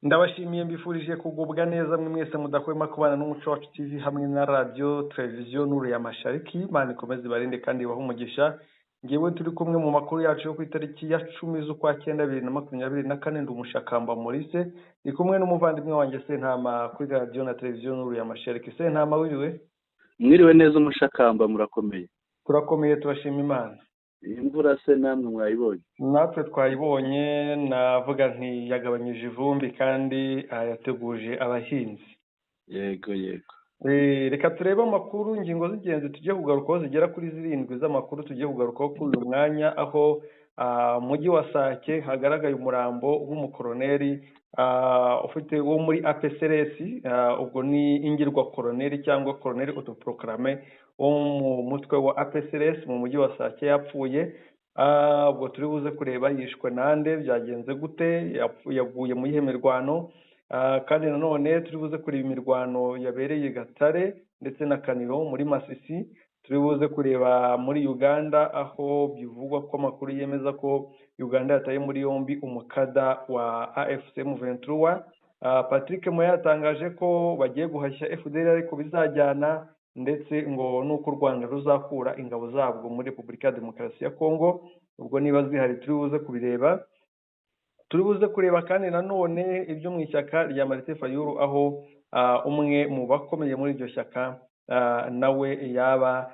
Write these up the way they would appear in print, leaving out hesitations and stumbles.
Ndabashimiye, mbifurije kugubwa neza mwe mwese mudahwema kubana n'Umuco Wacu TV hamwe na Radiyo Televiziyo Nuru ya Mashariki. Imana ikomeze ibarinde kandi ibahe umugisha. Ngewe turi kumwe mu makuru yacu yo ku itariki ya 10 z'ukwa cyenda 2024, ndi Umushakamba Maurice, ndi kumwe n'umuvandimwe wanjye Sentama kuri Radiyo na Televiziyo Nuru ya Mashariki. Sentama, wiriwe? Mwiriwe neza Umushakamba, murakomeye? Turakomeye, turashima Imana. Iyi mvura se namwe mwayibonye? Natwe twayibonye, navuga nti yagabanyije ivumbi kandi yateguje abahinzi. Yego. Reka turebe amakuru, ingingo z'ingenzi tugiye kugarukaho zigera kuri zirindwi z'amakuru tugiye kugarukaho kuri uyu mwanya, aho mujyi wa Sake hagaragaye umurambo w'umukoroneri ufite wo muri APCLS, ubwo ni ingirwa koroneri cyangwa koroneri autoproclamé wo mu mutwe wa APCLS mu mujyi wa Sake yapfuye. Ubwo turi buze kureba yishwe nande, byagenze gute, yaguye mu yihe mirwano. Kandi nanone turi buze kureba imirwano yabereye Gatare ndetse na Kaniro muri Masisi. Turi buze kureba muri Uganda, aho bivugwa ko amakuru yemeza ko Uganda yataye muri yombi umukada wa AFC M23. Patrick Muyaya yatangaje ko bagiye guhashya FDLR, ariko bizajyana ndetse ngo nuko u Rwanda ruzakura ingabo zabwo muri Repubulika ya Demokarasi ya Kongo, ubwo niba zihari turi buze kubireba. Turi buze kureba kandi nanone ibyo mu ishyaka rya Martin Fayulu, aho umwe mu bakomeye muri iryo shyaka nawe yaba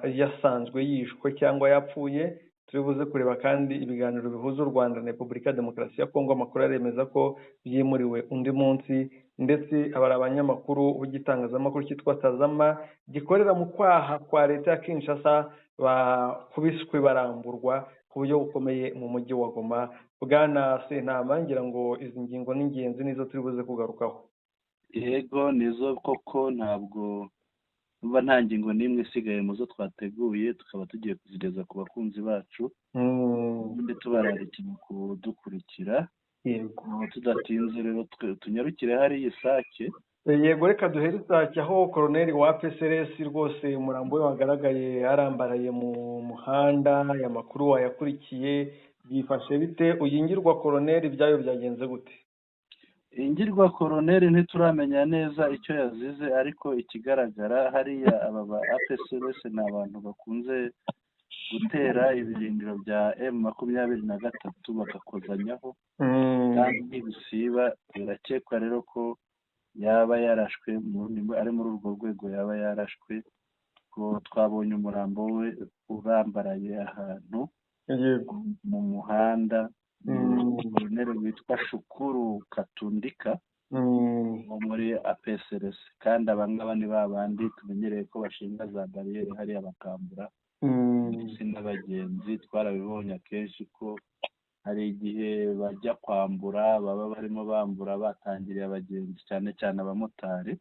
yasanzwe yishwe cyangwa yapfuye. Turi buze kureba kandi ibiganiro bihuza u Rwanda na Repubulika ya Demokarasi ya Kongo, amakuru aremeza ko byimuriwe undi munsi. Ndetse abari abanyamakuru b'igitangazamakuru cyitwa Tazama gikorera mu kwaha kwa leta ya Kinshasa bakubiswe baramburwa ku buryo bukomeye mu mujyi wa Goma. Bwana Sentama, ngira ngo izi ngingo ni ingenzi, nizo turi buze kugarukaho. Yego, nizo koko, ntabwo numva nta ngingo n'imwe isigaye mu zo twateguye, tukaba tugiye kuzigeza ku bakunzi bacu, ubundi tubararikira kudukurikira. Tudatinze rero, tunyarukire hariya Isake. Yego, reka duhere Isake, aho koroneri wa APCLS rwose umurambo we wagaragaye arambaraye mu muhanda. Aya makuru wayakurikiye, byifashe bite? Uyingirwa koroneri byayo byagenze gute? Ingirwa koroneri ntituramenya neza icyo yazize, ariko ikigaragara hariya aba ba APCLS ni abantu bakunze gutera ibirindiro bya M23 bagakozanyaho, kandi ntibisiba. Birakekwa rero ko yaba yarashwe, ari muri urwo rwego yaba yarashwe, ko twabonye umurambo we urambaraye ahantu mu muhanda. Koroneri witwa Shukuru Katundika wo muri APCLS, kandi abangaba ni ba bandi tumenyereye ko bashinga za bariyeri hariya bakambura ndetse n'abagenzi. Twarabibonye akenshi ko hari igihe bajya kwambura, baba barimo bambura batangiriye abagenzi, cyane cyane abamotari,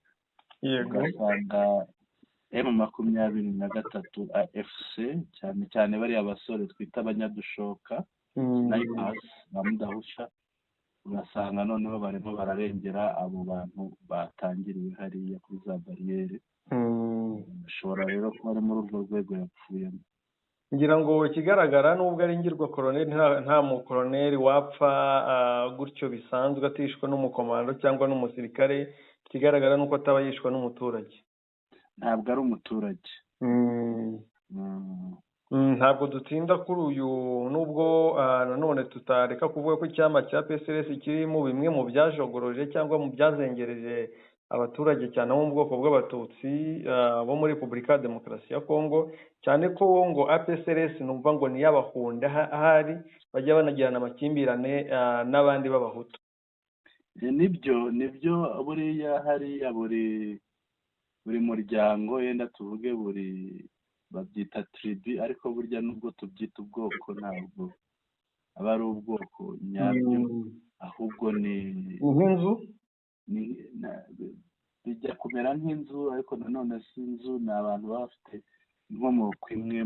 ugasanga M23 AFC, cyane cyane bariya basore twita abanyadushoka, snipers ba mudahusha, ugasanga noneho barimo bararengera abo bantu batangiriwe hariya kuri za bariyeri. Ashobora rero kuba ari muri urwo rwego yapfuyemo. Ngira ngo ikigaragara, nubwo ari ingirwa koroneri, nta mukoroneri wapfa gutyo bisanzwe atishwe n'umukomando cyangwa n'umusirikare. Ikigaragara ni uko ataba yishwe n'umuturage. Ntabwo ari umuturage. Ntabwo dutinda kuri uyu, nubwo nanone tutareka kuvuga ko icyama cya PCLS kiri mu bimwe mu byajogoroje cyangwa mu byazengereje abaturage, cyane bo mu bwoko bw'Abatutsi bo muri Repubulika ya Demokarasi ya Kongo, cyane ko ngo APCLS numva ngo ni iy'Abahunde, ahari bajya banagirana amakimbirane n'abandi b'Abahutu. Nibyo, buriya hariya buri muryango, yenda tuvuge buri, babyita tribu, ariko burya nubwo tubyita ubwoko ntabwo aba ari ubwoko nyabyo, ahubwo ni nk'inzu. Bijya kumera nk'inzu, ariko nanone si inzu, ni abantu baba bafite inkomoko imwe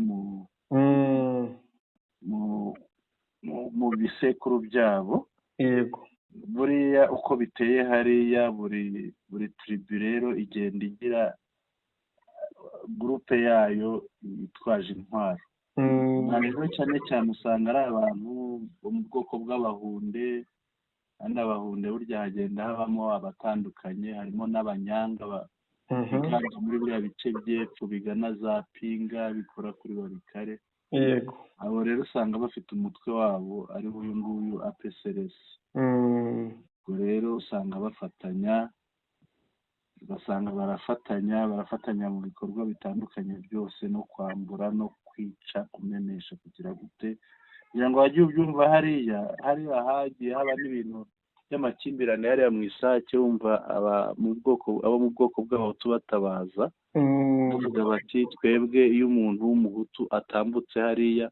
mu bisekuru byabo. Buriya uko biteye hariya, buri tribu rero igenda igira groupe yayo yitwaje intwaro. Rero cyane cyane usanga ari abantu bo mu bwoko bw'Abahunde. Kandi Abahunde burya hagenda habamo abatandukanye, harimo n'Abanyanga biganje muri biriya bice by'epfo bigana za Pinga, bikora kuri Barikare. Abo rero usanga bafite umutwe wabo ari uyu nguyu APCLS. Ubwo rero usanga bafatanya, ugasanga barafatanya mu bikorwa bitandukanye byose, no kwambura, no kwica, kumenesha, kugira gute, kugira ngo wajye ubyumva. Hariya hagiye haba n'ibintu by'amakimbirane hariya mu Isake, wumva abo mu bwoko bw'Abahutu batabaza, bavuga bati: "Twebwe iyo umuntu w'Umuhutu atambutse hariya,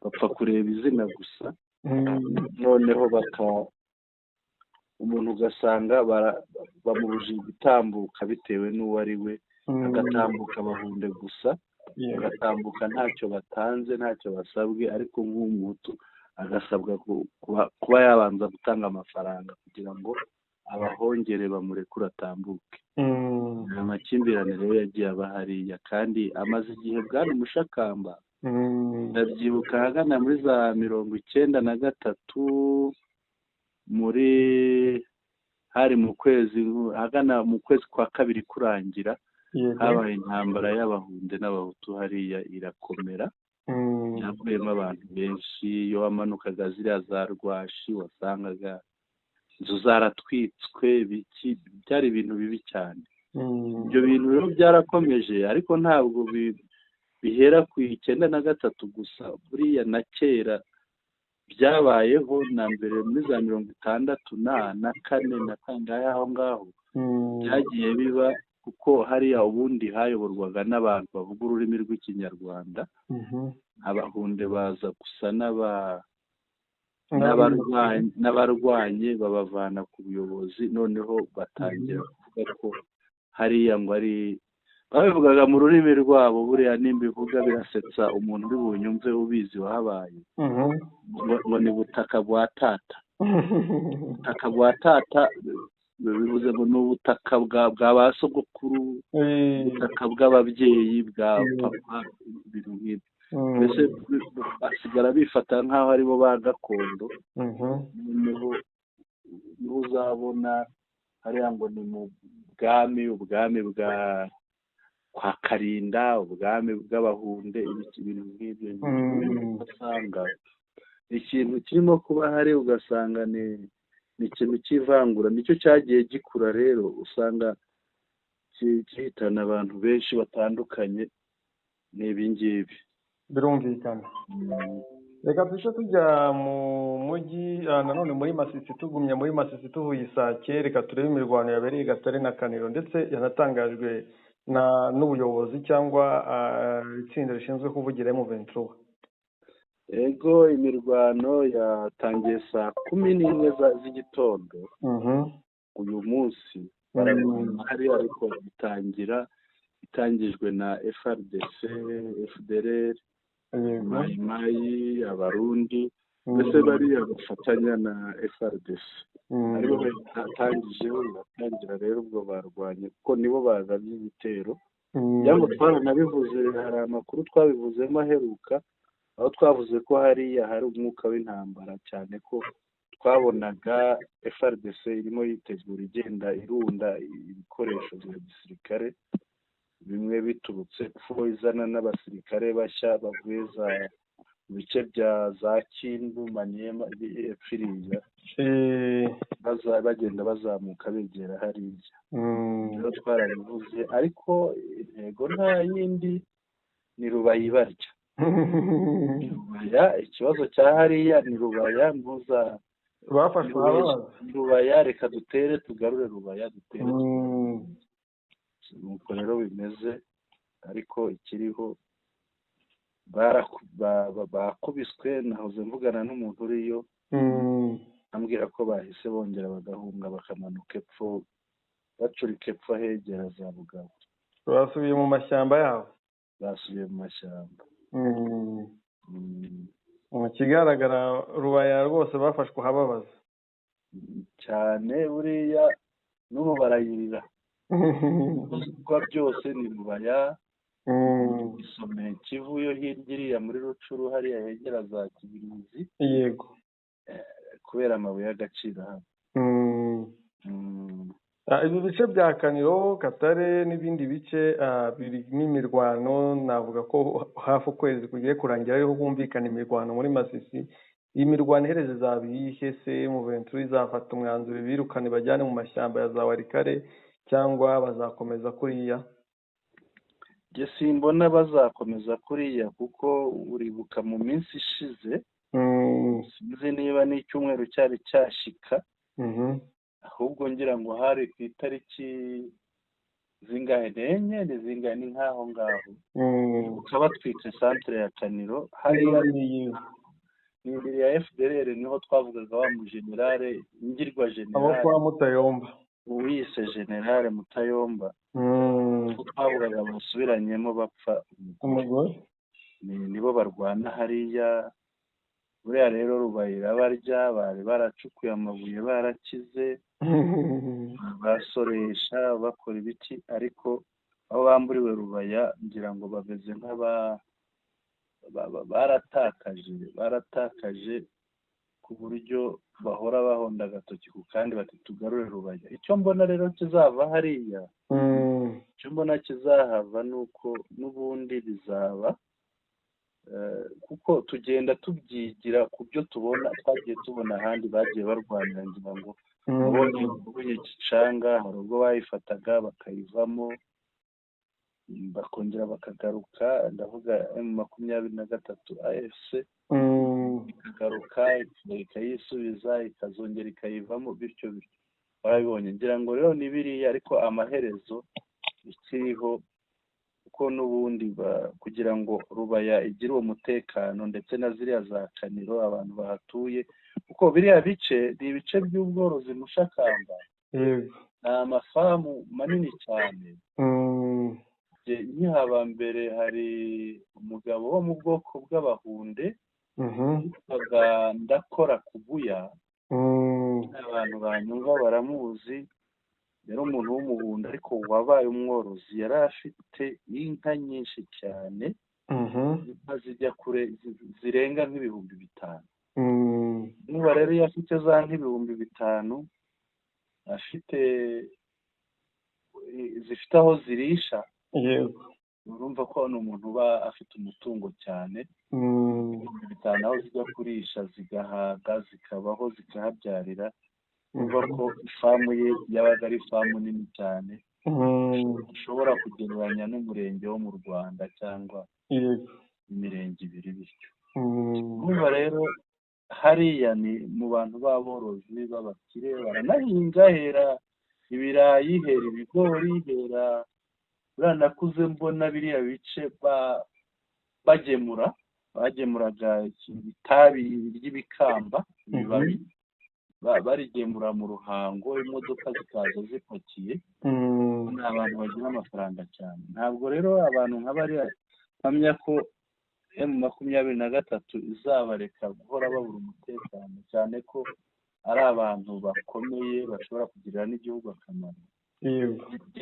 bapfa kureba izina gusa, noneho baka umuntu ugasanga bamubujije gutambuka bitewe n'uwo ari we, agatambuka Abahunde gusa, agatambuka ntacyo batanze, ntacyo basabwe, ariko nk'Umuhutu agasabwa kuba yabanza gutanga amafaranga kugira ngo abahongere bamurekure atambuke." Aya makimbirane rero yagiye aba hariya kandi amaze igihe, bwana Umushakamba. Ndabyibuka ahagana muri za 93, muri hari mu kwezi, ahagana mu kwezi kwa kabiri kurangira, habaye intambara y'Abahunde n'Abahutu hariya, irakomera, yavuyemo abantu benshi. Iyo wamanukaga ziriya za Rwashi, wasangaga inzu zaratwitswe, biki, byari ibintu bibi cyane. Ibyo bintu rero byarakomeje, ariko ntabwo bihera ku 93 gusa. Buriya na kera byabayeho, na mbere muri za 64 na kangahe aho ngaho byagiye biba, kuko hariya ubundi hayoborwaga n'abantu bavuga ururimi rw'Ikinyarwanda. Abahunde baza gusa n'abarwanye, babavana ku buyobozi, noneho batangira kuvuga ko hariya ngo ari, babivugaga mu rurimi rwabo, buriya nimba ivuga birasetsa umuntu uri bunyumve ubizi wahabaye, ngo ni butaka bwa tata. Ubutaka bwa tata bivuze ngo ni ubutaka bwa ba sogokuru, ubutaka bw'ababyeyi, bwa papa, ibintu nk'ibyo. Mbese basigara bifata nk'aho aribo ba gakondo. Noneho niho uzabona hariya ngo ni mu bwami, ubwami bwa kwa Karinda, ubwami bw'Abahunde, ibintu nk'ibyo. Ugasanga ikintu kirimo kuba hari, ugasanga ni ikintu cy'ivangura, nicyo cyagiye gikura rero, usanga gihitana abantu benshi batandukanye, ni ibi ngibi. Birumvikana. Reka duce tujya mu mujyi, nanone muri Masisi, tugumye muri Masisi, tuvuye Isake. Reka turebe imirwano yabereye i Gatare na Kaniro, ndetse yanatangajwe n'ubuyobozi cyangwa itsinda rishinzwe kuvugira M23. Ego, imirwano yatangiye saa 11 z'igitondo uyu munsi, bararwana hariya, ariko itangira itangijwe na FARDC, FDLR, Mayimayi, Abarundi, mbese bariya bafatanya na FARDC, aribo batangijeho. Biratangira rero, ubwo barwanye kuko nibo bagabye igitero. Cyangwa twaranabivuze, hari amakuru twabivuzemo aheruka, aho twavuze ko hariya hari umwuka w'intambara cyane, ko twabonaga FARDC irimo yitegura, igenda irunda ibikoresho bya gisirikare, bimwe biturutse ko izana n'abasirikare bashya bavuye za mu bice bya za Kindu, Maniema, epfo iriya, bagenda bazamuka begera hariya. Rero twarabivuze, ariko intego nta yindi, ni Rubaya ibarya. Rubaya, ikibazo cya hariya ni Rubaya, ntuza Bafashwe ababaza. Rubaya, reka dutere tugarure Rubaya, dutere. Nuko rero bimeze, ariko ikiriho bakubiswe. Nahoze mvugana n'umuntu uriyo, ambwira ko bahise bongera bagahunga, bakamanuka epfo, bacurika epfo ahegera za Bugabo. Basubiye mu mashyamba yabo. Basubiye mu mashyamba. Mu kigaragara Rubaya rwose bafashwe ahababaza. Cyane, buriya n'ubu barayirira. Ibikorwa byose ni Rubaya, Isome, Kivu yo hirya iriya muri Rucuru, hariya hegera za Kibirizi. Kubera amabuye y'agaciro hano. Ibi bice bya Kaniro, Katare n'ibindi bice birimo imirwano, navuga ko hafi ukwezi kugiye kurangira ariho humvikana imirwano muri Masisi. Iyi mirwano iherezo izaba iyihe se? M23 izafata umwanzuro ibirukane bajyane mu mashyamba ya za Walikale, cyangwa bazakomeza kuriya? Njye simbona bazakomeza kuriya, kuko uribuka mu minsi ishize, sinzi niba n'icyumweru cyari cyashika, ahubwo ngira ngo hari ku itariki zingahe, n'enye, ni zingahe, ni nk'aho ngaho, ukabatwika centre ya Kaniro hariya ni imbere ya FDLR, niho twavugaga wa mujenerale, ngirwa abo generale kwa Mutayomba. Wiyise generale Mutayomba, twavugaga basubiranyemo bapfa umugore. Nibo barwana hariya. Buriya rero Rubayira barya bari baracukuye amabuye, barakize, basoresha, bakora ibiki, ariko aho bamburiwe Rubaya ngira ngo bameze nk'aba baratakaje ku buryo bahora bahonda agatoki ku kandi bati: "Tugarure Rubaya." Icyo mbona rero kizava hariya, icyo mbona kizahava ni uko n'ubundi bizaba, kuko tugenda tubyigira ku byo tubona, twagiye tubona ahandi bagiye barwanira. Ngira ngo ubonye Gicanga, hari ubwo bayifataga bakayivamo, bakongera bakagaruka, ndavuga M23 AFC, ikagaruka ikayisubiza, ikazongera ikayivamo, bityo bityo warabibonye. Ngira ngo rero ni biriya, ariko amaherezo ikiriho kuko n'ubundi kugira ngo Rubaya igire uwo mutekano, ndetse na ziriya za Kaniro, abantu bahatuye, kuko biriya bice ni ibice by'ubworozi, Mushakamba, ni amafamu manini cyane. Nkihaba mbere hari umugabo wo mu bwoko bw'Abahunde witwaga Ndakora Kubuya. Abantu banyumva baramuzi, yari umuntu w'Umuhunde ariko wabaye umworozi. Yari afite inka nyinshi cyane, inka zijya kure, zirenga nk'ibihumbi 5. Niba rero iyo afite za nk'ibihumbi 5, afite zifite aho zirisha, urumva ko ni umuntu uba afite umutungo cyane. 5,000 aho zijya kurisha zigahaga, zikabaho, zikahabyarira, urumva ko ifamu ye yabaga ari ifamu nini cyane, ushobora kugereranya n'umurenge wo mu Rwanda cyangwa imirenge ibiri bityo. Urumva rero hariya ni mu bantu b'aborozi b'abakire, baranahinga, hera ibirayi, hera ibigori, hera buriya. Nakuze mbona biriya bice bagemura, bagemuraga itabi ry'ibikamba, ibibabi, barigemura mu Ruhango, imodoka zikaza zipakiye. Ni abantu bagira amafaranga cyane. Ntabwo rero abantu nka bariya mpamya ko M23 izabareka guhora babura umutekano, cyane ko ari abantu bakomeye bashobora kugirira n'igihugu akamaro.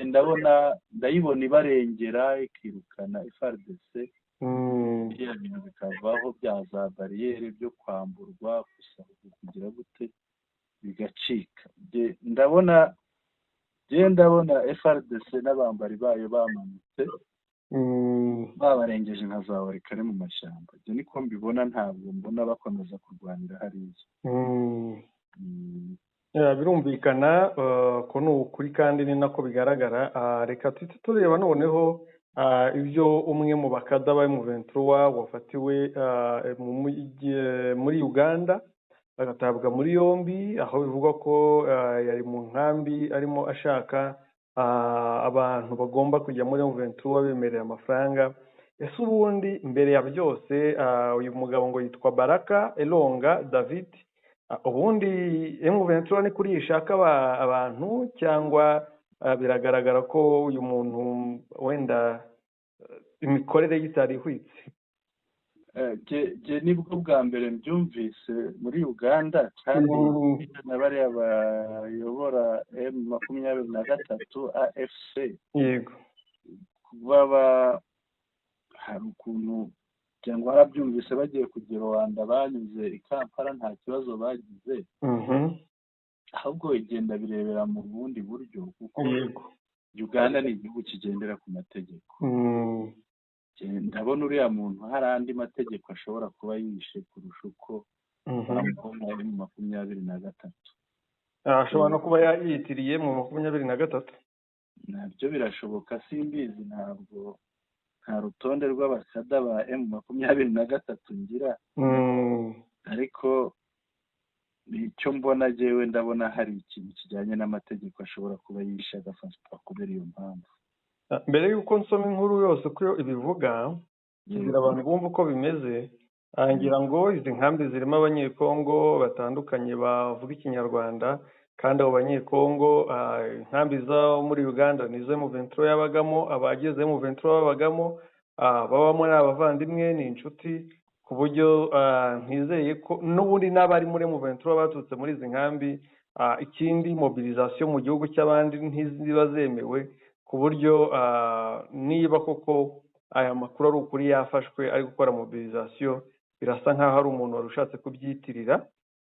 Ndabona, ndayibona ibarengera, ikirukana FARDC, biriya bintu bikavaho bya za bariyeri byo kwamburwa gusa, kugira gute, bigacika. Ndabona, ndabona FARDC n'abambari bayo bamanutse, babarengeje nka za Walikale mu mashyamba. Ibyo niko mbibona, ntabwo mbona bakomeza kurwanira hariya. Birumvikana ko ni ukuri kandi ni nako bigaragara. Reka tuhite tureba noneho ibyo umwe mu bakada ba M23 wafatiwe muri Uganda, agatabwa muri yombi, aho bivugwa ko yari mu nkambi arimo ashaka abantu bagomba kujya muri M23 bemerera amafaranga. Ese ubundi mbere ya byose, uyu mugabo ngo yitwa Baraka Elonga David, ubundi M23 ni kuri ishaka abantu, cyangwa biragaragara ko uyu muntu wenda imikorere ye itari ihwitse? Jye nibwo bwa mbere mbyumvise muri Uganda, kandi na bariya bayobora M23 AFC baba hari ukuntu Kugira ngo warabyumvise, bagiye kujya Rwanda banyuze i Kampala, nta kibazo bagize. Ahubwo igenda birebera mu bundi buryo, kuko Uganda ni igihugu kigendera ku mategeko. Ndabona uriya muntu hari andi mategeko ashobora kuba yishe kurusha uko bamubona ari mu 23. Ashobora no kuba yiyitiriye mu 23. Nabyo birashoboka, simbizi, ntabwo nta rutonde rw'abakada ba M23 ngira, ariko icyo mbona jyewe, ndabona hari ikintu kijyanye n'amategeko ashobora kuba yishe, agafatwa kubera iyo mpamvu. Mbere y'uko nsoma inkuru yose uko ibivuga, kugira abantu bumve uko bimeze, ngira ngo izi nkambi zirimo Abanyekongo batandukanye bavuga Ikinyarwanda, kandi abo Banyekongo, inkambi zo muri Uganda nizo M23 yabagamo, abageze M23 babagamo, babamo ni abavandimwe, ni inshuti, ku buryo ntizeye ko n'ubundi n'abari muri M23 baturutse muri izi nkambi. Ikindi, mobilisation mu gihugu cy'abandi ntiziba zemewe, ku buryo niba koko aya makuru ari ukuri, yafashwe ari gukora mobilisation, birasa nk'aho ari umuntu wari ushatse kubyitirira,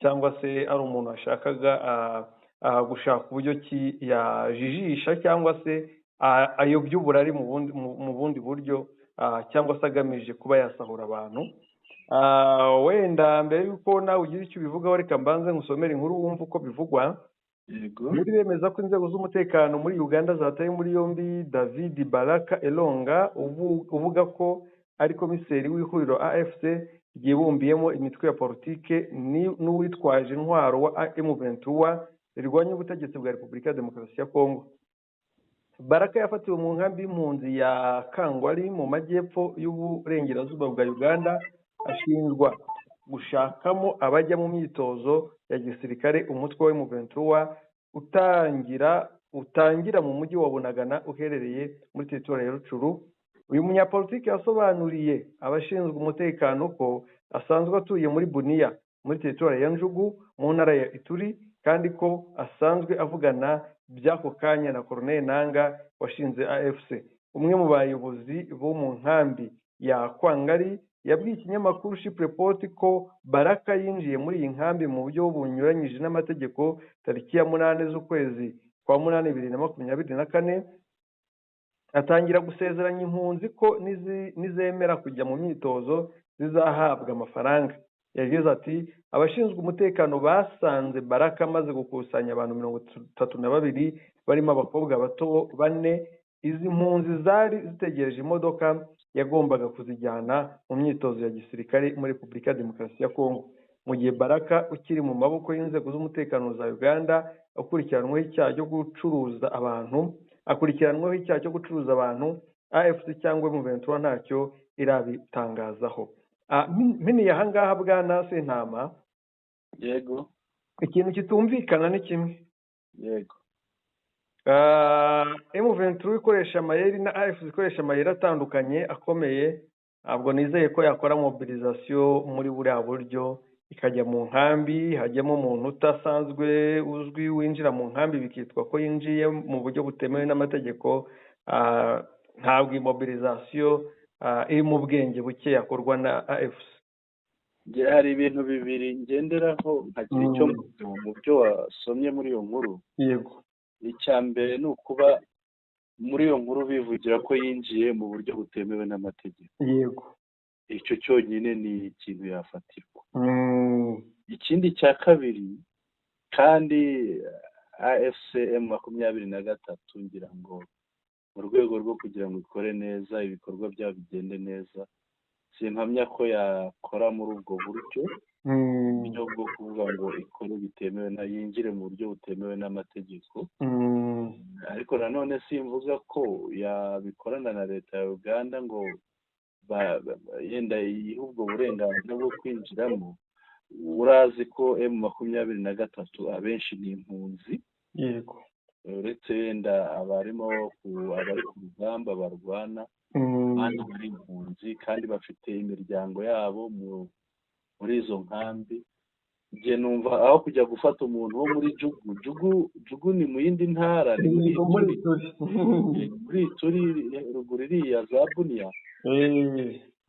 cyangwa se ari umuntu washakaga gushaka uburyo ki yajijisha cyangwa se ayobya uburari mu bundi buryo, cyangwa se agamije kuba yasahura abantu. Wenda mbere y'uko nawe ugira icyo ubivugaho, reka mbanze nkusomere inkuru wumve uko bivugwa. Yego. Muri bemeza ko inzego z'umutekano muri Uganda zataye muri yombi David Baraka Elonga, uvuga ko ari komiseri w'ihuriro AFC ryibumbiyemo imitwe ya politike, n'uwitwaje intwaro wa M23 rirwanya ubutegetsi bwa Repubulika ya Demokarasi ya Kongo. Baraka yafatiwe mu nkambi y'impunzi ya Kangwari mu majyepfo y'uburengerazuba bwa Uganda, ashinjwa gushakamo abajya mu myitozo ya gisirikare umutwe wa M23 utangira mu mujyi wa Bunagana uherereye muri teritwari ya Rutshuru. Uyu munyapolitiki yasobanuriye abashinzwe umutekano ko asanzwe atuye muri Bunia, muri teritwari ya Njugu, mu ntara ya Ituri, kandi ko asanzwe avugana by'ako kanya na Corneille Nanga washinze AFC. Umwe mu bayobozi bo mu nkambi ya Kwangari yabwiye ikinyamakuru Ship Report ko Baraka yinjiye muri iyi nkambi mu buryo bunyuranyije n'amategeko tariki ya 8 z'ukwezi kwa 8 2024, atangira gusezeranya impunzi ko nizemera kujya mu myitozo zizahabwa amafaranga. Yagize ati: "Abashinzwe umutekano basanze Baraka amaze gukusanya abantu 32, barimo abakobwa bato bane. Izi mpunzi zari zitegereje imodoka yagombaga kuzijyana mu myitozo ya gisirikare muri Repubulika ya Demokarasi ya Kongo." Mu gihe Baraka ukiri mu maboko y'inzego z'umutekano za Uganda, akurikiranweho icyaha cyo gucuruza abantu, akurikiranweho icyaha cyo gucuruza abantu, AFC cyangwa M23 ntacyo irabitangazaho. Mpiniye aha ngaha, bwana Sentama. Yego. Ikintu kitumvikana ni kimwe. Yego. M23 ikoresha amayeri na AFC ikoresha amayeri atandukanye akomeye. Ntabwo nizeye ko yakora mobilisation muri buriya buryo, ikajya mu nkambi, hajyamo umuntu udasanzwe uzwi winjira mu nkambi bikitwa ko yinjiye mu buryo butemewe n'amategeko. Ntabwo iyi mobilisation iri mu bwenge buke yakorwa na AFC. Njye hari ibintu bibiri ngenderaho nkagira icyo mvuga mu byo wasomye muri iyo nkuru. Icya mbere ni ukuba muri iyo nkuru bivugira ko yinjiye mu buryo butemewe n'amategeko. Icyo cyonyine ni ikintu yafatirwa. Ikindi cya kabiri kandi, AFC M23, ngira ngo mu rwego rwo kugira ngo ikore neza, ibikorwa byabo bigende neza, simpamya ko yakora muri ubwo buryo, buryo bwo kuvuga ngo ikore bitemewe na yinjire mu buryo butemewe n'amategeko. Ariko nanone simvuga ko yabikorana na leta ya Uganda ngo yenda yihe ubwo burenganzira bwo kwinjiramo. Urazi ko M23 abenshi ni impunzi, uretse yenda abari ku rugamba barwana, abandi bari impunzi kandi bafite imiryango yabo muri izo nkambi. Njye numva aho kujya gufata umuntu wo muri Jugu, Jugu ni mu yindi ntara, ni muri Muri Ituri, Ituri. Muri Ituri ruguru iriya za Bunia.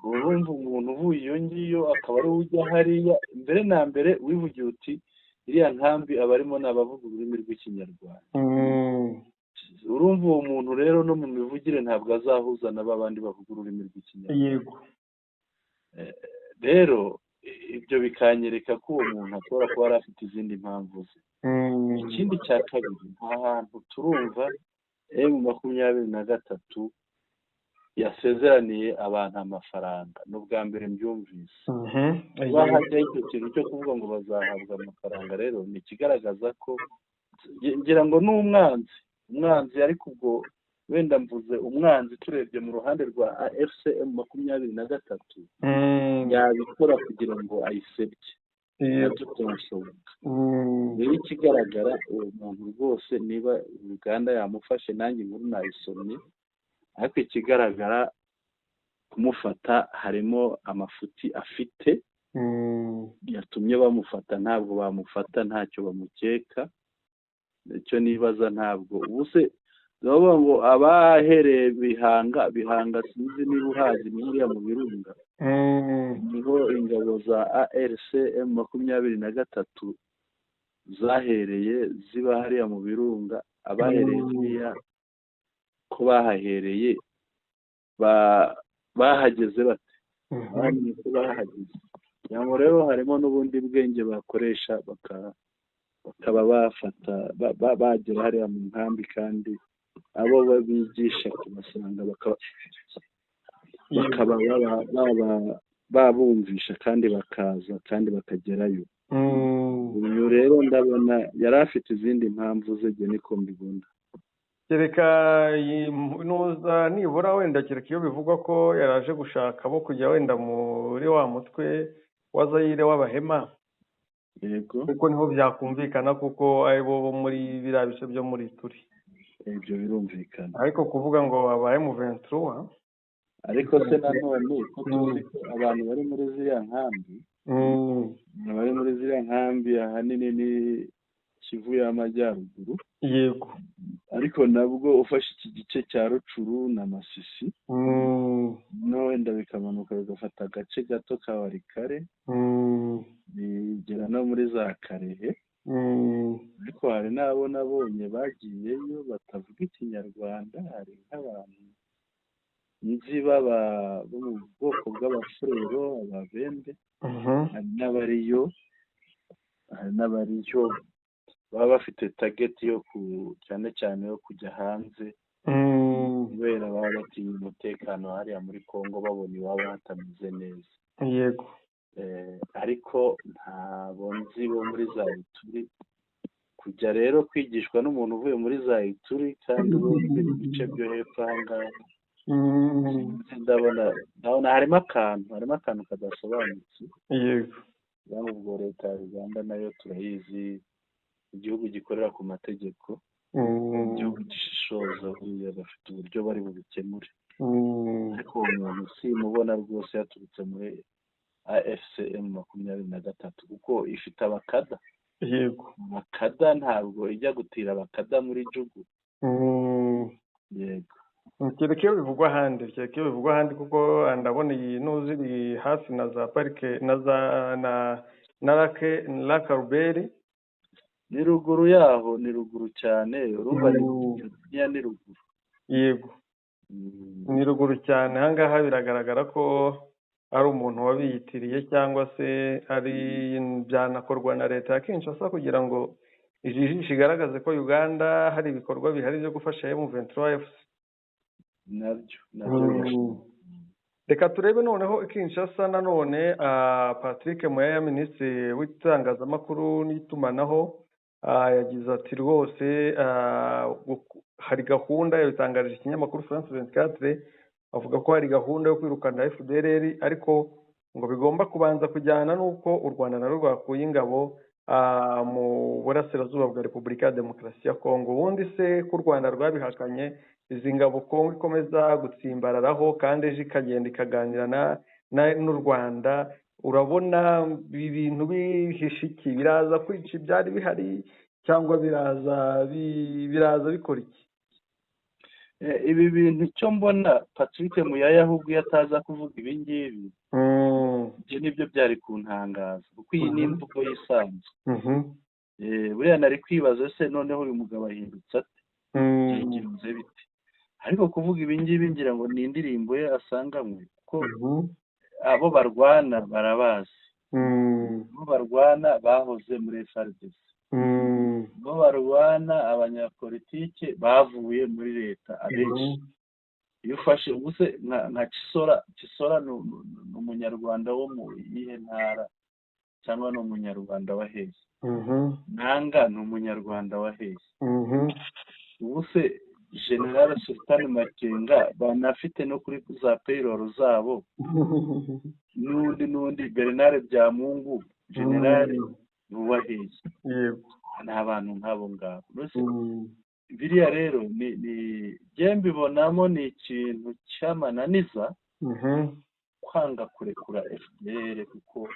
Urumva umuntu uvuye iyo ngiyo akaba ari ujya hariya, mbere na mbere wivugiye uti iriya nkambi abarimo ni abavuga ururimi rw'Ikinyarwanda. Urumva uwo muntu rero no mu mivugire ntabwo azahuza na babandi bavuga ururimi rw'Ikinyarwanda. Yego. Rero ibyo bikanyereka ko uwo muntu ashobora kuba yari afite izindi mpamvu ze. Ikindi cya kabiri, nta hantu turumva M23 yasezeraniye abantu amafaranga, ni ubwa mbere mbyumvise. Kuba hajyaho icyo kintu cyo kuvuga ngo bazahabwa amafaranga rero ni ikigaragaza ko ngira ngo ni umwanzi, ariko ubwo wenda mvuze umwanzi turebye mu ruhande rwa AFC M23 yabikora kugira ngo ayisebye, nabyo byashoboka. Rero ikigaragara uwo muntu rwose niba Uganda yamufashe, nanjye inkuru nayisomye, ariko ikigaragara kumufata harimo amafuti afite yatumye bamufata. Ntabwo bamufata ntacyo bamukeka, icyo nibaza ntabwo ubuse bavuga ngo abahereye Bihanga sinzi niba uhazi, ni hariya mu Birunga, niho ingabo za ARC M23 zahereye ziba hariya mu Birunga. Abahereye hariya ko bahahereye bahageze bate? Bamenye ko bahageze. Kugira rero harimo n'ubundi bwenge bakoresha bakaba bafata bagera hariya mu nkambi, kandi abo babigisha kubasanga bakaba babumvisha kandi bakaza kandi bakagerayo. Uyu rero ndabona yari afite izindi mpamvu ze, niko mbibona. Kereka nibura wenda kereka iyo bivugwa ko yaraje gushaka abo kujya wenda muri wa mutwe wa Zaire w'Abahema. Yego. Kuko niho byakumvikana, kuko ari bo muri biriya bice byo muri Turi. Ibyo birumvikana. Ariko kuvuga ngo abaye mu 23, ariko se nanone ko tuzi ko abantu bari muri ziriya nkambi, bari muri ziriya nkambi ahanini ni Kivu y'Amajyaruguru. Yego. Ariko nabwo ufashe iki gice cya Rucuru na Masisi, no wenda bikamanuka bigafata agace gato ka Warikare, bigera no muri za Karehe. Ariko hari n'abo nabonye bagiyeyo batavuga Ikinyarwanda, hari nk'abantu nzi bo mu bwoko bw'Abafurero, Ababembe, hari n'abariyo baba bafite tageti yo cyane cyane yo kujya hanze, kubera baba batinya umutekano hariya muri Kongo, babona iwabo hatameze neza. Yego. Ariko ntabo nzi bo muri za Ituri. Kujya rero kwigishwa n'umuntu uvuye muri za Ituri kandi bo mu bice byo hepfo aha ngaha, ndabona harimo akantu kadasobanutse. Yego. Ubwo leta ya Uganda nayo turayizi, igihugu gikorera ku mategeko, igihugu gishishoza, buriya bafite uburyo bari bubikemure. Ariko uwo muntu simubona rwose yaturutse muri AFC M23, kuko ifite abakada. Yego. Abakada ntabwo ijya gutira abakada muri Jugu. Yego. Kereka iyo bivugwa ahandi, kuko ndabona iyi nuzi iri hafi na za parike na za na Lake Albert. Ni ruguru yaho, ni ruguru cyane, urumva ni ruguru. Yego. Ni ruguru cyane. Aha ngaha biragaragara ko ari umuntu wabiyitiriye, cyangwa se ari byanakorwa na leta ya Kinshasa kugira ngo ijisho igaragaze ko Uganda hari ibikorwa bihari byo gufasha M23 FC. Nabyo. Reka turebe noneho Kinshasa nanone. Patrick Muyaya, minisitiri w'itangazamakuru n'itumanaho, yagize ati rwose hari gahunda, yabitangarije ikinyamakuru France 24, avuga ko hari gahunda yo kwirukana FDLR, ariko ngo bigomba kubanza kujyana n'uko u Rwanda narwo rwakuye ingabo mu burasirazuba bwa Repubulika ya Demokarasi ya Kongo. Ubundi se ko u Rwanda rwabihakanye, izi ngabo Kongo ikomeza gutsimbararaho kandi ejo ikagenda ikaganira n'u Rwanda, urabona ibintu bihishe iki? Biraza kwica ibyari bihari cyangwa biraza bikora iki? Ibi bintu icyo mbona Patrick Muyaya ahubwo iyo ataza kuvuga ibi ngibi, ibyo nibyo byari kuntangaza, kuko iyi ni imvugo yisanzwe. Buriya nari kwibaza se noneho uyu mugabo ahindutse ate, byagenze bite? Ariko kuvuga ibi ngibi ngira ngo ni indirimbo ye asanganywe, kuko abo barwana barabazi, abo barwana bahoze muri FARDC, abo barwana abanyapolitike bavuye muri leta abenshi. Iyo ufashe ubuse nka Chisora, Chisora ni umunyarwanda wo mu iyihe ntara, cyangwa ni umunyarwanda wa hehe? Nanga ni umunyarwanda wa hehe? Ubuse General Sultan Makenga banafite no kuri za payroll zabo, n'undi Bernard Byamungu General ni uwa hehe? Ni abantu nk'abo ngabo. Biriya rero ni njye mbibonamo ni ikintu cy'amananiza, kwanga kurekura FDLR, kuko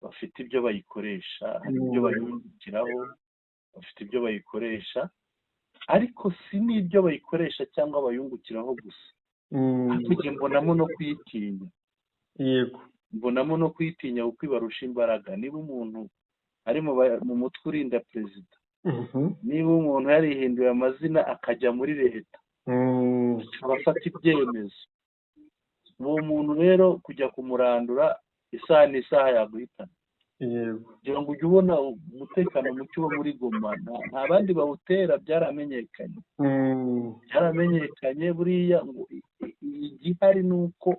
bafite ibyo bayikoresha, hari ibyo bayungukiraho, bafite ibyo bayikoresha, ariko si n'ibyo bayikoresha cyangwa bayungukiraho gusa, ariko njye mbonamo no kuyitinya. Mbonamo no kuyitinya kuko ibarusha imbaraga. Niba umuntu ari mu mutwe urinda perezida, niba umuntu yarihinduye amazina akajya muri leta, akaba afata ibyemezo, uwo muntu rero kujya kumurandura isaha n'isaha yaguhitana. Kugira ngo ujye ubona umutekano muke uba muri Goma, nta bandi bawutera, byaramenyekanye. Byaramenyekanye buriya ngo igihari ni uko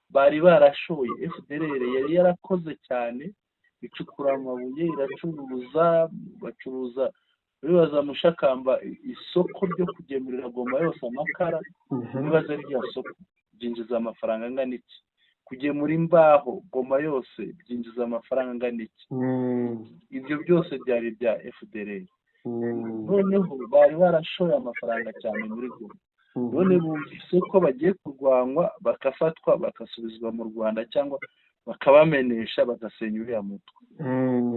bari barashoye, FDLR yari yarakoze cyane, icukura amabuye, iracuruza, bacuruza, bibaza Mushakamba isoko ryo kugemurira Goma yose amakara, bibaza rya soko byinjiza amafaranga angana iki? Kugemura imbaho Goma yose byinjiza amafaranga angana iki? Ibyo byose byari ibya FDLR. Noneho bari barashoye amafaranga cyane muri Goma, none bumvise ko bagiye kurwanywa, bagafatwa, bagasubizwa mu Rwanda cyangwa bakabamenesha, bagasenya uriya mutwe.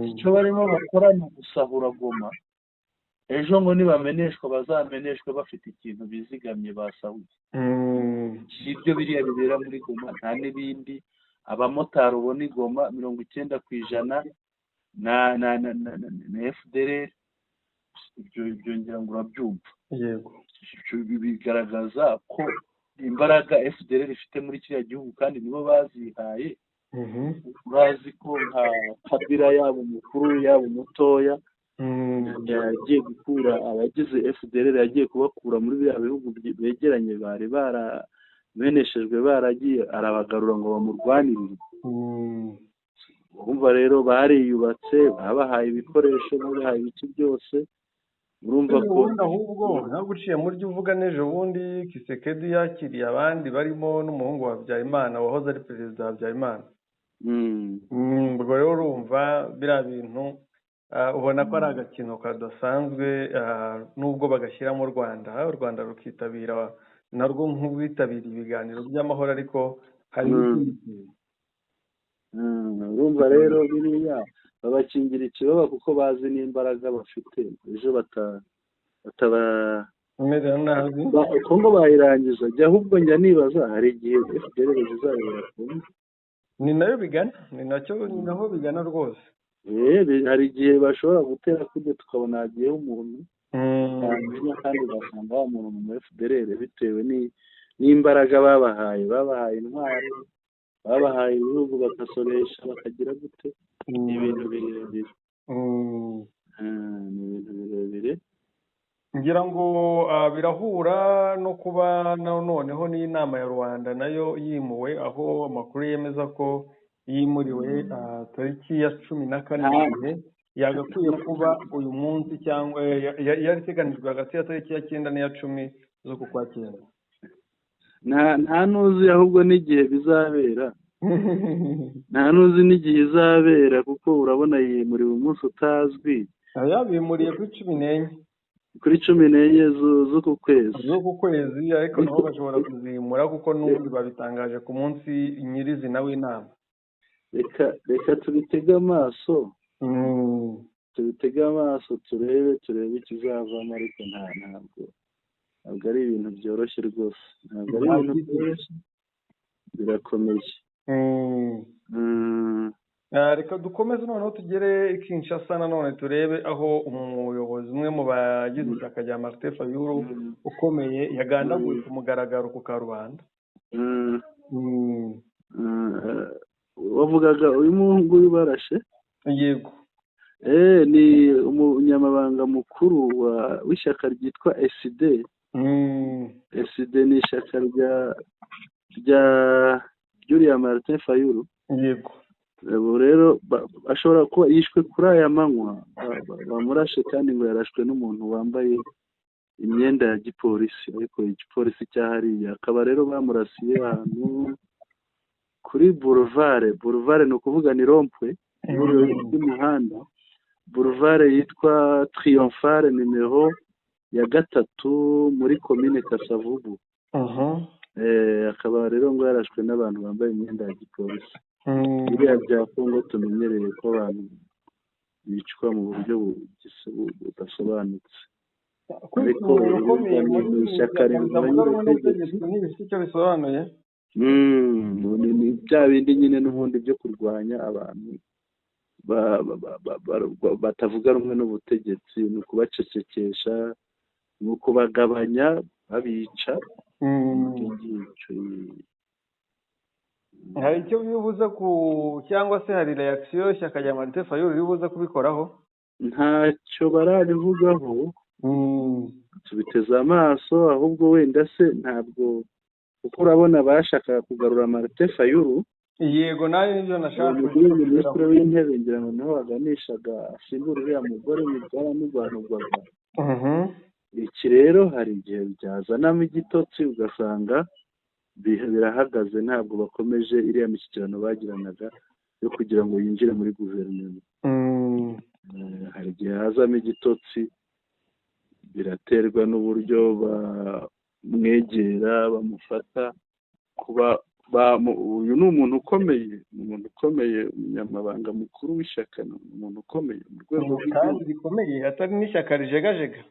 Icyo barimo bakora ni ugusahura Goma, ejo ngo nibameneshwa bazameneshwe bafite ikintu bizigamye basahuye. Ibyo biriya bibera muri Goma nta n'ibindi. Abamotari ubona i Goma 90% na FDLR. Ibyo ngira ngo urabyumva. Ibyo bigaragaza ko imbaraga FDLR ifite muri kiriya gihugu, kandi nibo bazihaye. Urazi ko nka Kabila, yaba umukuru yaba umutoya, yagiye gukura abagize FDLR, yagiye kubakura muri biriya bihugu begeranye bari barameneshejwe, baragiye arabagarura ngo bamurwanirire. Urumva rero bariyubatse, babahaye ibikoresho, babahaye ibiki byose, urumva ko Ubundi ahubwo ntabwo uciye muri byo uvuga, n'ejo bundi Tshisekedi yakiriye abandi barimo n'umuhungu wa Habyarimana, wahoze ari perezida Habyarimana. Ubwo rero urumva biriya bintu, ubona ko ari agakino kadasanzwe, nubwo bagashyira mu Rwanda, u Rwanda rukitabira narwo nk'urwitabiriye ibiganiro by'amahoro, ariko hari n'ikindi kintu. Urumva rero biriya babakingira ikibaba kuko bazi n'imbaraga bafite, ejo bataba Umeze nabi. Kongo bayirangiza. Jya ahubwo njya nibaza, hari igihe FDLR zizayobora Kongo? Ni nayo bigana, ni nacyo, ni naho bigana rwose. Hari igihe bashobora gutera kujya tukabona hagiyeho umuntu wamenya, kandi ugasanga wa muntu mu FDLR, bitewe n'imbaraga babahaye, babahaye intwaro, babahaye ibihugu, bagasoresha, bakagira gute. Ni ibintu birebire. Ni ibintu birebire. Ngira ngo birahura no kuba noneho n'inama ya Rwanda nayo yimuwe, aho amakuru yemeza ko yimuriwe tariki ya 14, igihe yagakwiye kuba uyu munsi, cyangwa yari iteganijwe hagati ya tariki ya 9 n'iya 10 z'uku kwa cyenda. Nta n'uzi ahubwo n'igihe bizabera, nta n'uzi n'igihe izabera, kuko urabona yimuriwe umunsi utazwi. Aya bimuriye kuri 14. Kuri 14 z'uku kwezi. Z'uku kwezi, ariko nabo bashobora kuzimura kuko n'ubundi babitangaje ku munsi nyirizina w'inama. Reka tubitege amaso, tubitege amaso, turebe ikizavamo, ariko ntabwo Ntabwo ari ibintu byoroshye rwose, ntabwo ari ibintu byoroshye, birakomeye. Reka dukomeze noneho tugere i Kinshasa nanone, turebe aho umuyobozi umwe mu bagize ishyaka rya Martin Fayulu ukomeye yagandaguwe ku mugaragaro ku karubanda. Wavugaga uyu nguyu barashe? Yego. Ni umunyamabanga mukuru w'ishyaka ryitwa ECiDé. ECiDé ni ishyaka rya ry'uriya Martin Fayulu. Ubu rero ashobora kuba yishwe kuri aya manywa, bamurashe, kandi ngo yarashwe n'umuntu wambaye imyenda ya gipolisi, ariko igipolisi cya hariya. Akaba rero bamurasiye ahantu kuri boulevard. Boulevard ni ukuvuga ni rond-point, ihuriro ry'umuhanda, boulevard yitwa Triomphale nimero ya 3 muri komine Kasavubu. Akaba rero ngo yarashwe n'abantu bambaye imyenda ya gipolisi. Biriya bya Kongo tumenyereye ko abantu bicwa mu buryo budasobanutse. Kwita Ariko umuntu ukomeye ni muri ishyaka ishyaka rirwanya ritavuga rumwe ubutegetsi. n'ubutegetsi ntibifite icyo bisobanuye. Ni bya bindi nyine n'ubundi byo kurwanya abantu batavuga rumwe n'ubutegetsi, ni ukubacecekesha, ni ukubagabanya, babica. Ibyo ngibyo. Hari icyo bibuze ku cyangwa se hari réaction ishyaka rya Martin Fayulu ribuze kubikoraho? Ntacyo barabivugaho, tubiteze amaso. Ahubwo wenda se ntabwo, kuko urabona bashakaga kugarura Martin Fayulu. Yego, nawe nibyo nashaka. Umugore minisitiri w'intebe, ngira ngo niho waganishaga, asimbura uriya mugore mu byaranurwanurwaga. Iki rero hari igihe byazanamo igitotsi, ugasanga birahagaze, ntabwo bakomeje iriya mishyikirano bagiranaga yo kugira ngo yinjire muri guverinoma. Hari igihe hazamo igitotsi, biraterwa n'uburyo bamwegera, bamufata. Kuba uyu ni umuntu ukomeye, ni umuntu ukomeye, umunyamabanga mukuru w'ishyaka ni umuntu ukomeye mu rwego Kandi rw'igihugu. rikomeye, atari n'ishyaka rijegajega.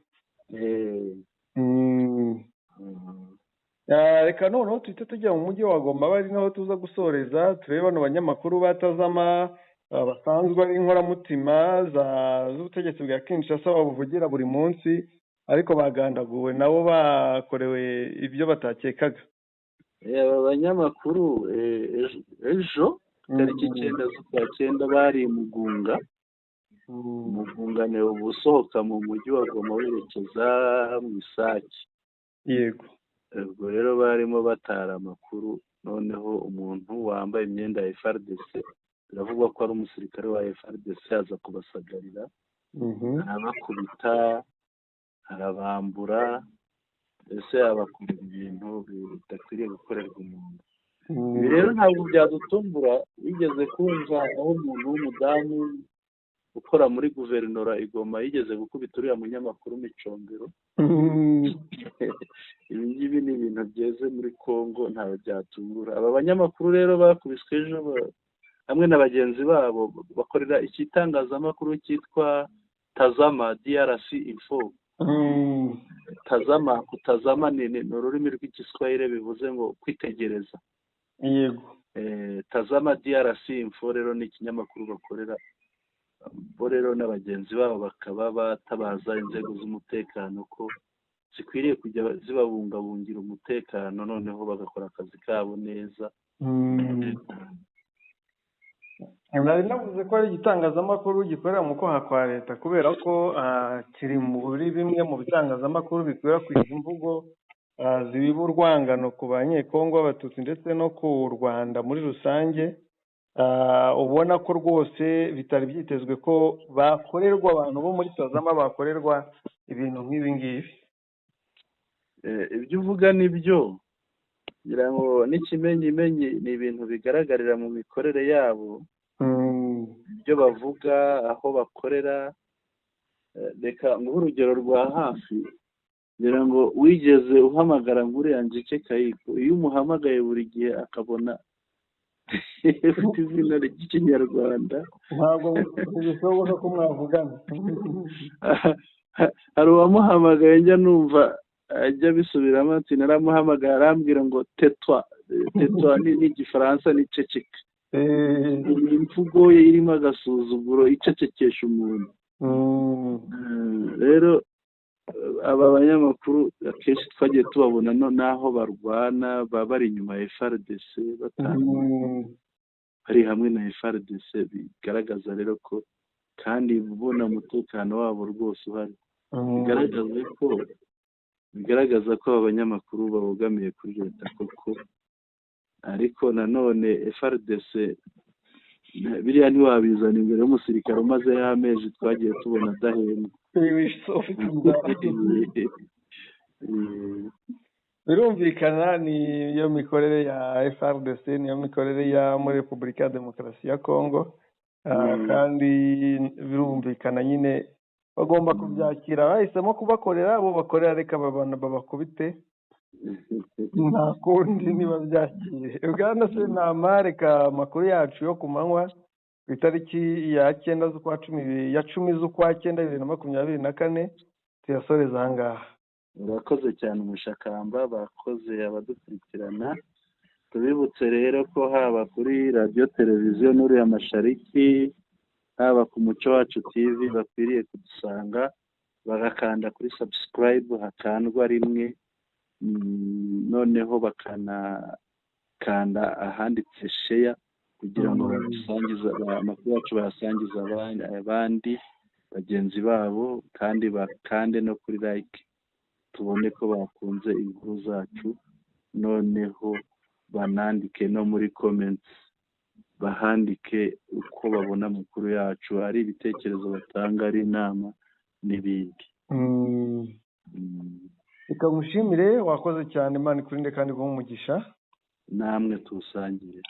Reka noneho tuhite tujya mu mujyi wa Goma, bari naho tuza gusoreza, turebe bano banyamakuru batazama basanzwe ari inkoramutima z'ubutegetsi bwa Kinshasa, babuvugira buri munsi, ariko bagandaguwe nabo, bakorewe ibyo batakekaga. Aba banyamakuru ejo tariki 9 z'ukwa cyenda bari i Mugunga. Mugunga ni uba usohoka mu mujyi wa Goma werekeza mu Isake. Ubwo rero barimo batara amakuru, noneho umuntu wambaye imyenda ya FARDC, biravugwa ko ari umusirikare wa FARDC, aza kubasagarira, arabakubita, arabambura, ese abakorera ibintu bidakwiriye gukorerwa umuntu. Ibi rero ntabwo byadutumbura. Wigeze kumva aho umuntu w'umudamu ukora muri guverinora i Goma yigeze gukubita uriya munyamakuru Micombero? Ibi ngibi ni ibintu byeze muri Congo, ntabwo byatungura. Aba banyamakuru rero bakubiswe ejo hamwe na bagenzi babo, bakorera ikitangazamakuru cyitwa Tazama DRC Info. Tazama, kutazama ni ururimi rw'Igiswahili, bivuze ngo kwitegereza. Tazama DRC Info rero ni ikinyamakuru bakorera. Bo rero na bagenzi babo bakaba batabaza inzego z'umutekano ko zikwiriye kujya zibabungabungira umutekano, noneho bagakora akazi kabo neza. Nari navuze ko ari igitangazamakuru gikorera mu kwaha kwa leta kubera ko kiri muri bimwe mu bitangazamakuru bikwirakwiza imvugo zibiba urwangano ku Banyekongo b'Abatutsi ndetse no ku Rwanda muri rusange. Ubona ko rwose bitari byitezwe ko bakorerwa, abantu bo muri Tazama bakorerwa ibintu nk'ibi ngibi. Ibyo uvuga ni byo, ngira ngo n'ikimenyimenyi ni ibintu bigaragarira mu mikorere yabo, ibyo bavuga, aho bakorera. Reka nguhe urugero rwa hafi. Ngira ngo wigeze uhamagara nk'uriya Njike Kayiko, iyo umuhamagaye buri gihe akabona ufite izina ry'Ikinyarwanda, Ntabwo bishoboka ko mwavugana. Hari uwamuhamagaye njya numva. Ajya abisubiramo ati: "Naramuhamagaye arambwira ngo tais-toi." Tais-toi ni Igifaransa, ni ceceka. Ni imvugo ye irimo agasuzuguro, icecekesha umuntu. Rero aba banyamakuru akenshi twagiye tubabona n'aho barwana, baba bari inyuma ya FARDC, batanga bari hamwe na FARDC. Bigaragaza rero ko kandi ubona umutekano wabo rwose uhari. Bigaragaza ko aba banyamakuru babogamiye kuri leta koko. Ariko nanone FARDC biriya ntiwabizana imbere y'umusirikare umaze y'amezi, twagiye tubona adahembwa. Ufite inzara. Birumvikana, niyo mikorere ya FARDC, niyo mikorere ya muri Repubulika ya Demokarasi ya Kongo. Kandi birumvikana nyine bagomba kubyakira, bahisemo kubakorera abo bakorera, reka babana babakubite, nta kundi nibabyakire. Bwana Sentama, reka amakuru yacu yo ku manywa ku itariki ya 9 z'ukwa 10, ya 10 z'ukwa 9, 2024 tuyasoreza aha ngaha. Urakoze cyane umushakamba, bakoze abadukurikirana. Tubibutse rero ko haba kuri Radiyo Televiziyo Nuru ya Mashariki, haba ku Muco Wacu TV, bakwiriye kudusanga bagakanda kuri subscribe, hakandwa rimwe, noneho bakanakanda ahanditse share kugira ngo badusangize amakuru yacu, bayasangize abandi bagenzi babo, kandi bakande no kuri like tubone ko bakunze inkuru zacu. Noneho banandike no muri comments, bahandike uko babona amakuru yacu, ari ibitekerezo batanga, ari inama n'ibindi. Reka ngushimire, wakoze cyane. Imana ikurinde kandi iguhe umugisha. Namwe tuwusangire.